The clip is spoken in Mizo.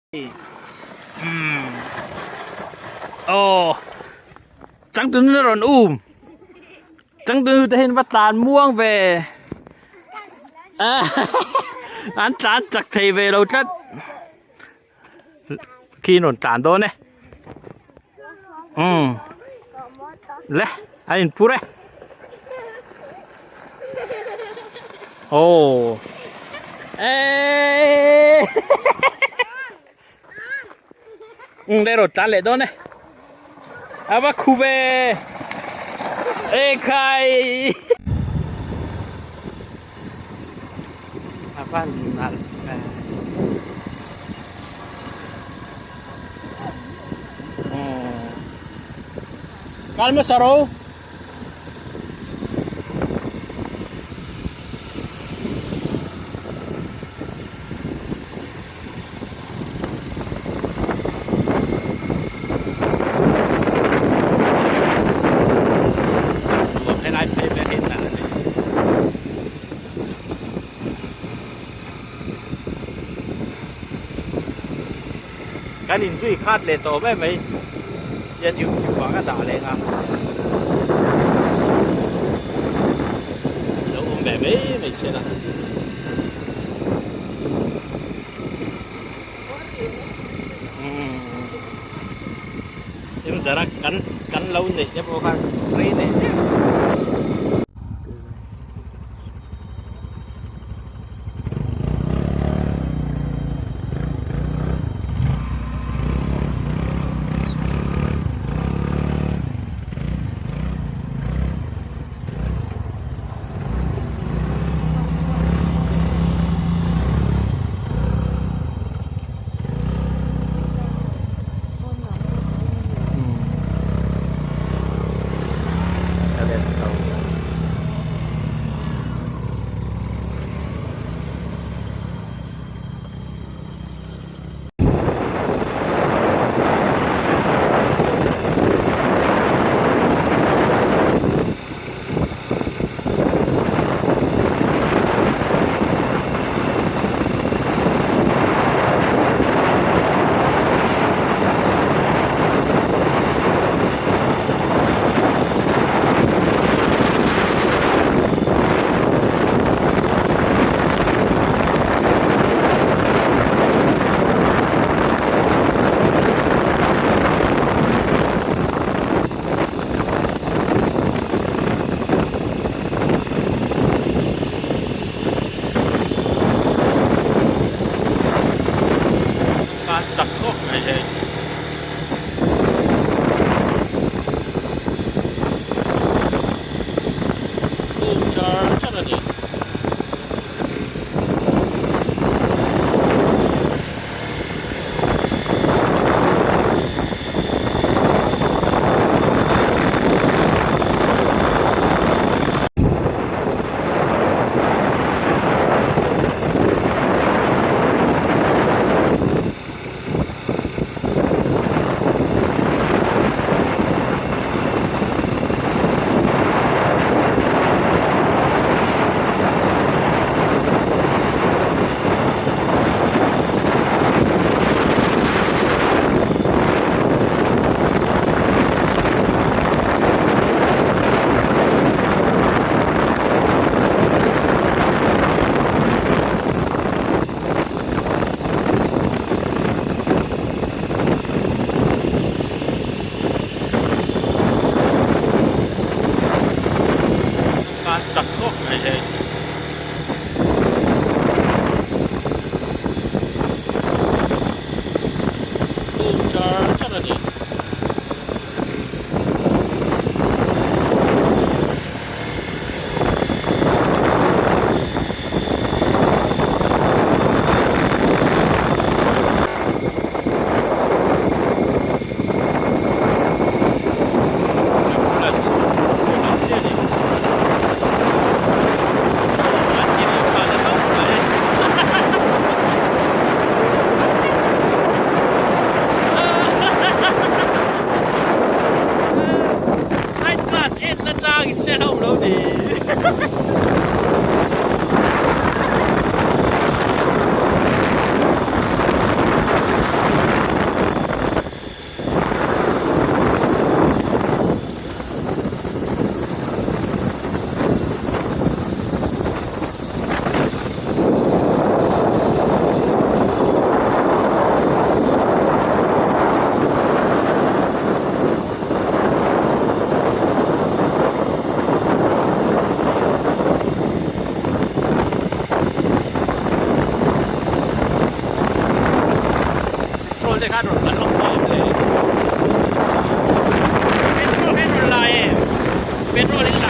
Umm aw changtunu na rawn um changtunu te hian va tlan muang ve an tlan chak thei ve lo tlat khi an rawn tlan dawn e umm le an in phur e aw eeeee umm le rawn tlan leh dawn e a va khu ve ekhai a va nalh ve umm kal hmasa ro. Helai phei vel hi nalh a ni. Kan inzui khat leh tawh mai mai hian YouTube ah ka dah leh ang a. Lo awm ve mai mai se la. Chim zara kan kan lo neih te pawh kha rei neih em. te khan rawn an awm tawh em le? Petrol kha in rawn la em? Petrol in la.